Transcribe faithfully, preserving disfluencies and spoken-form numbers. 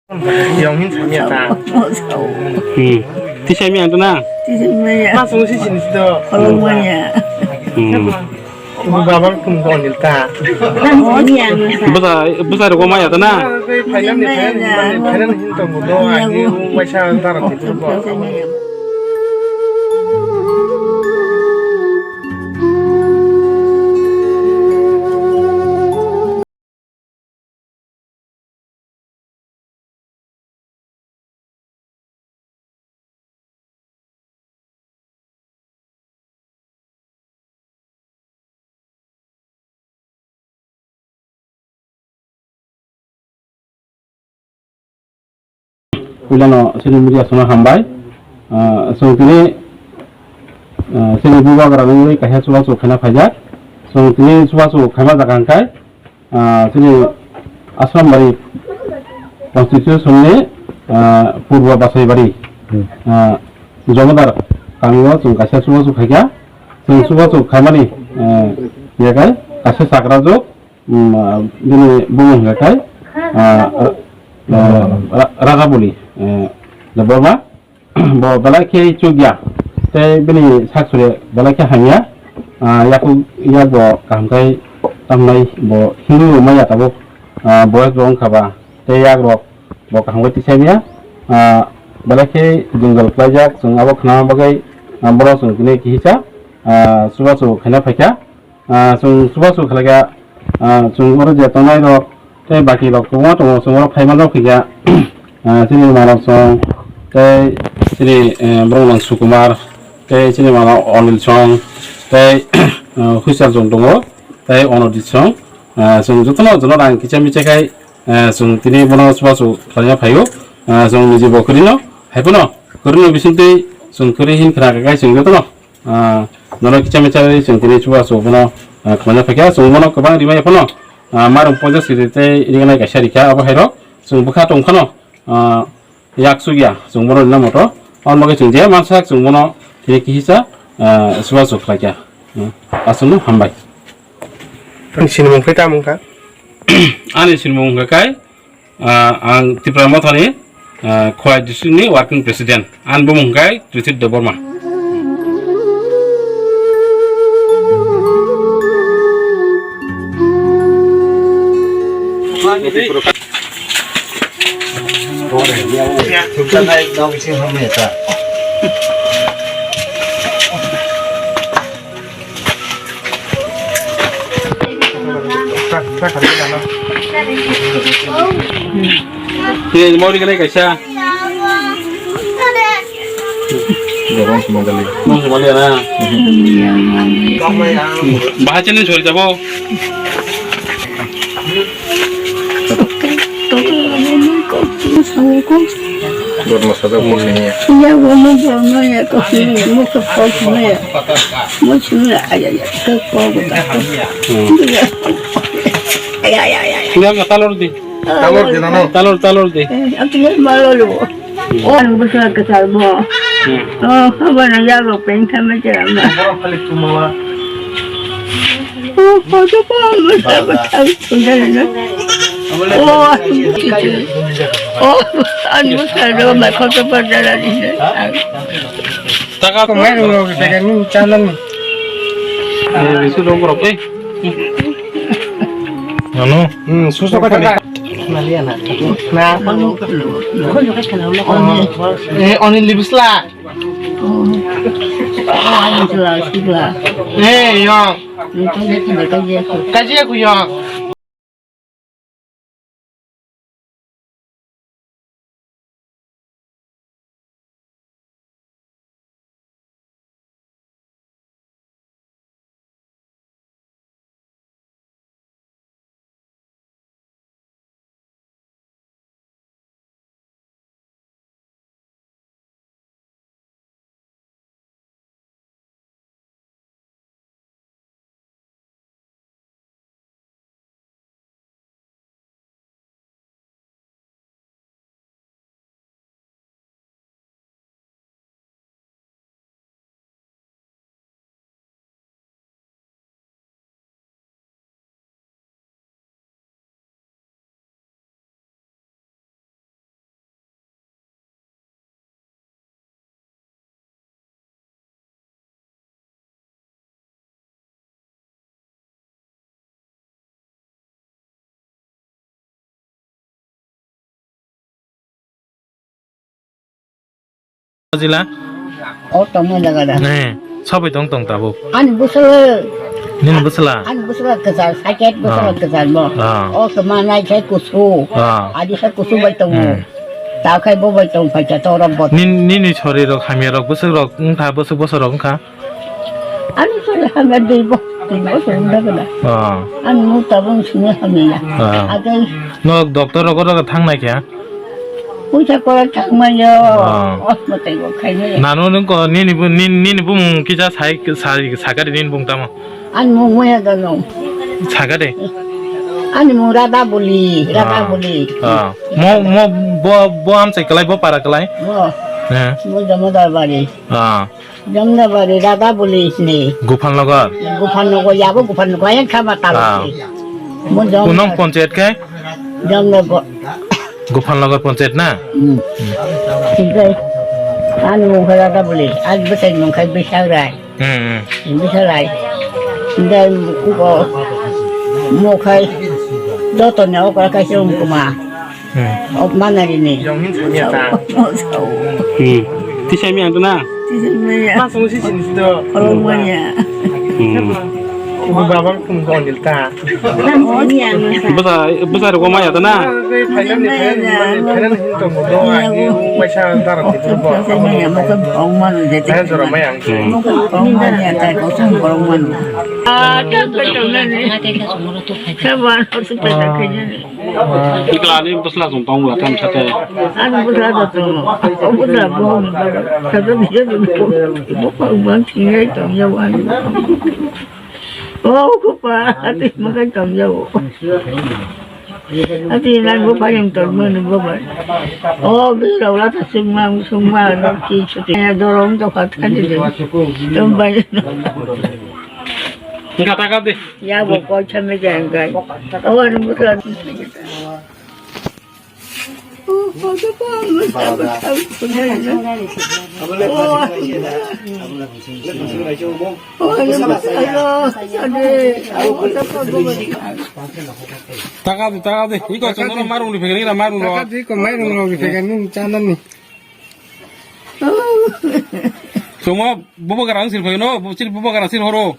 Yong hin samya ta. Hmm. Tisai mi ang to na? Tisai mi ya. Mas mo si sini to. Kolong manya. Hmm. Ibu baba kum ko nil ta. Basa, basa ro ko maya ta na? Phailan ni phailan ni phailan hin to mo do agi waisa dara ko. Puilano social media sono hambai. Ah, chwng tini, ah, chini bubagra wngwi kaisa chubachu khaina phaijak. Chwng tini chubachu khaima jaga hwnkhe, ah, chini Asrambari constitution ni, ah, Purbo Basaibari, ah, Jomodar kamio chwng kaisa chubachu khaikha. Chwng chubachu khaimani, ah, yakhai kaisa chakrajwk, um, ah, bini bumung hwnkha khai, ah, ah, Ra-, Rajaboli, eh, Debbarma. Bo belai khe chukya, tei bini sak suri belai khe hamya. Ah, yakuk yak bo kaham khai tamnai, bo Hindu rok maya tabuk, ah, boyes bo wngkha ba, tei yak rok bo kaham khai tisai maya. Ah, belai khe jwngjal klaijak, chwng abo khna bagwi, ah, bono chwng tini kihisa, ah, chubachu khaina phaikha. Ah, chwng chubachu khlaikha, ah, chwng oro je tongnai rok tei baki rok kwbangma tongo, chwng oro phaima rok khaikha, ah, chini Manav song tei chini, eh, Brongnang Sukumar tei chini Manav Onil song tei, ah, Huisal song tongo tei Onodit song. Ah, chwng jotono jono rang kicha micha khai, ah, chwng tini bono chubachu khlaina phaio. Ah, chwng niji bo kwrwino, hai phano kwrwino bisingtwi chwng kwrwi hin khna kha khai chwng jotono. Ah, nono kicha micha ri chwng tini chubachu bono, ah, khlaina phaikha, chwng bono kwbang rimai phano, ah, marung poisa siri tei ringnai kaisa rikha, abo hairok chwng bwkha tong phano, ah, yak chukya chwng bono rina moto, on bagwi chwng je mansa chwng bono tini kihisa, ah, chubachu khlaikha. Hmm, aswkno hambai. Nini sinimung khe tamo wngkha? Ani sinimung wngkha khai, Ah, ang Tipra Mothani, ah, Khowai district ni working president. Ani bumung hwnkhe Trithit Debbarma. Ye, mori kene kaisa. Bong sumali na. Bahai chini sori jabo. Dormo saja bosini. Iya, gua mau dormo ya, kau sini, mau ke kau sini ya. Mau sini ya, ayo, ayo, ke kau, ke kau. Iya. Ayo, ayo, ayo, ayo. Ini apa, talor di? Talor di, nano? Talor, talor di. Eh, aku ni malu lu. Oh, ang besar ke salmo. Hmm. Oh, apa na ya lo peng sama je ma. Orang paling cuma. Oh, kau tu pun besar, besar, besar, besar. Oh, aku tu. Oh, ang besar dulu, mai kau tu pun jalan ini. Taka ko mai lo, jaga ni channel ni. Eh, bisu dong, bro. Eh. Ano? Hmm, susu ka tadi. Na. Eh, oni libisla. Eh, yong. Kaji aku, yong. Jila? O tongma jaga da. Ne, sabai tong tong tabuk. Ani bwswk. Nini bwswla? Ani bwswk kwchar, saket bwswk Ah. kwchar bo. Ah. O kma nai sai kusu. Ah. Adi sai kusu bai tongo. Hmm. Ta khai bo bai tong phai ta torok bo. Nin-, nini sori rok hamya rok bwswk rok wngkha, bwswk bwswk rok wngkha? Ani sori hamya dui bo, dui bo sori da bela. Ah. Ani mu tabung sini hamya. Ah. Agai. No doctor rok oro thang nai kya? Puisa kora thangmaya, Ah. Hospital go khaimaya. Nano nung ko nini bu-, nin-, nini bumung kisa sai, sai, sakari nini bung tamo? Ani mung maya gano. Sakari? Ani mung Radha Buli, Radha Ah. Buli. Ah. Mo, mo, bo, bo amchai kalai, bo para kalai? Bo. Eh. Mo Damodar Bari. Ah. Jamnabari Radha Buli ni. Guphan Logar. Guphan Logar yabo Guphan Logar yang kama Ah. Talo. Mo Jam. Kunong panchayat ke? Jamnabar. Guphan Logar panchayat na? Hmm. Singkai. Anu mo Radha Buli. Aj besai mungkai Bisagrai. Hmm. Bisagrai. Singkai ko mo kai. Doto ne okra kai sung kuma. Hmm. Ok, mana ini? Yang hin sanya ta. Hmm. Tisai mi ang tu na? Tisai mi ya. Pas sung si sini situ. Orang mana? Hmm. Ibu babang kum kau nil ta. Besar, besar kau maya tu na? Thailand ni, Thailand ni, Thailand hin tu mudo. Ini paisa darah itu bo. Saya maya, bukan orang mana jadi. Saya suruh maya. Hmm. Bukan orang mana, saya kosong orang mana. Ah, tak betul ni. Saya baru tu pada kerja ni. Ikla ni bwsla tong tong bwla tam sate. Ani bwsla da tong. O bwsla bo ni ba. Sate ni je bo. Bo pa bang singai tong ya wa ni. O ko pa ati makai tong ya o. Ati nan bo pa yang tong mo ni bo ba. O bi ra la ta sung ma sung ma no ki chuti. Ya dorong to khat khat de. Tom ba. Kata kap de. Ya bo koi chame jai gai. Awan musa. Taka de, taka de. Iko chondro marung ni phegani ra marung ro. Taka de, iko marung ro phegani chanani. Chuma bubo garang sir phegano, bubo sir bubo garang sir horo.